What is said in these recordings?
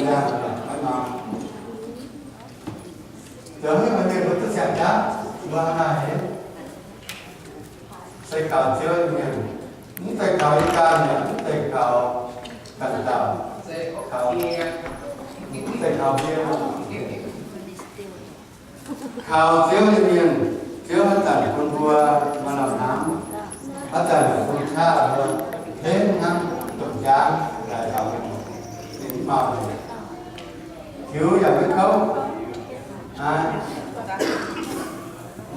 Maiv maaih. Zoux haaix nyungc mienh mbuo duqv ziangh jauv, mbuo hnangv naaiv se gaux Ziouv nyei mienh, mv zeiz gaux yiem ganh yaac mv zeiz gaux ganh dauh, gaux, mv zeiz gaux biei. Kaux Ziouv nyei mienh, Ziouv haaix zanc bun mbuo maaih lamh hnamv, haaix zanc bun qaqv mbuo henv hnangv domh jaang daaih taux mienh, ninh mv maaih tiux yaac maiv kouv. Aa,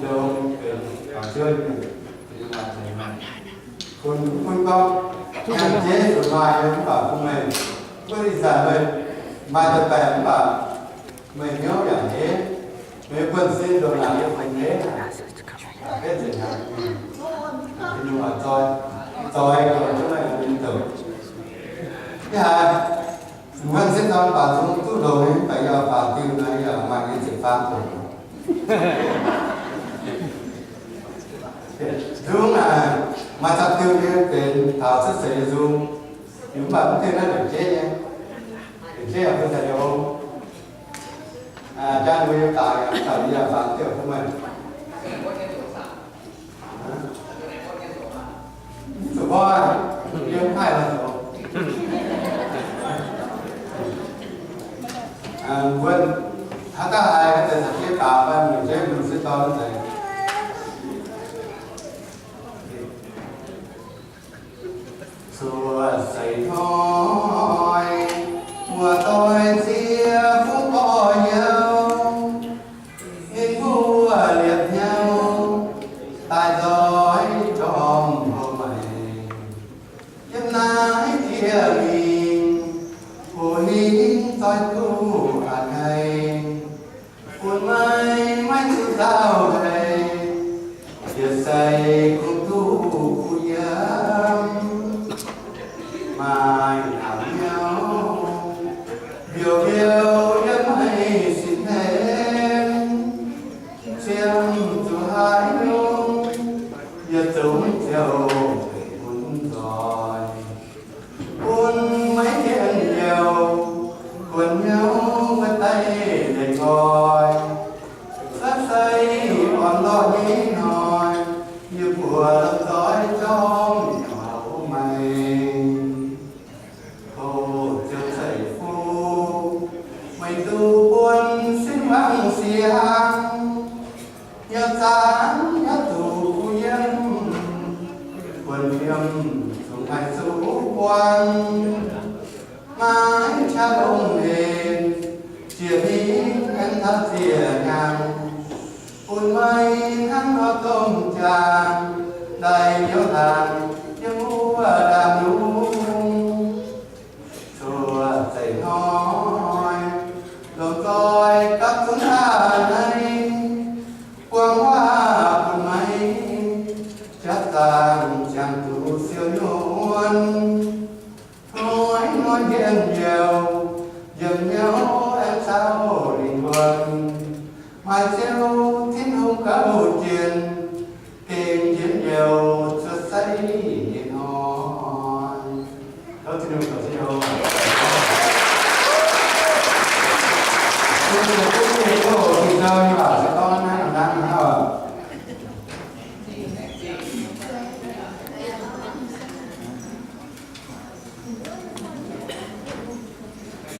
longx benx kaux Ziouv nyei mienh, bun, bun gorngv, nyaanh jeiv zuqc maaih nyei mv baac bun meih, bun ih zanc meih maaih deix baengc mv baac meih hnyouv yaac hneiv, meih buonv-sin ndongc naaic yie fungx hneiv, aa, betv nzengc haic. Tin-Hungh oix zoi, zoi gorx jienv meih nyei mienh douc. Yie haiz muonz sieqv dorn baac zungv duqv longx nyei, mv baac yie faaux diuh naaiv yaac maaih nyei ziepc faam doqc. Zungv naaic maaih zaqc diuh nyei benx taux cuotv seix nyei nzung, mv baac mv diuh naaiv longc jeiv nyei, longc jeiv yaac bun daaih liouh. Jaa mbuo yiem daaih yaac daaih yie yaac faaux diuh bun meih. Mv zuqc mborqv, yie mv haih lorz zoux. Mbuo haaix dauh haiz deix caux jiex daaih fai muonc jeiv mbuo sieqv dorn deix. Cuotv seix hnoi, muoz-doic ziex fuqv gorx-youz, ninh mbuo liepc hnyouv daaih nzoih jorm hlo maengx. Yiem naaiv jiex mingh, hoc hingv zoih duqv a'hneiv, bun meih maiv zuqc nzauh heix, yietc seix kungx duqv kuh yiem. Maaih a'hnyouv mbiouh mbiouh yiem meih sin hlen, siemv zuqc haaix nyungc, yietc zungv ziouc bun nzoih. Bun meih njien-youh, kuonx hnyouv maiv daaih leiz nqoi. Cuotv seix orn-lorqc nyei hnoi, yie mbuo lomh nzoih jorm taux meih. Tov Ziouv ceix fuqv meih duqv buonv sin wangc siang, hnyouv zaangc hnyouv duqv kuh yiem, buonv fiem zungv haih zuqc buangh. Maiv qaqv longx hlen, ziec hingv aengx taux ziec hnyangx, bun meih hnangv nor domh jaang, daaih youz laangc yiem wuov ndaamv-lungh. Cuotv seix hnoi, lomh nzoih gapv zunv a'hneiv, buangh waac bun meih, jatv zaangc ziangh zuqc siou nyuonh. Hnoi hnoi njien-youh, yiem hnyouv aengx caux lingh wuonh, maaih Ziouv Tin-Hungh gauh jienh, gengh njien-youh cuotv seix nyei hnoi. Tov Tin-Hungh caux jienv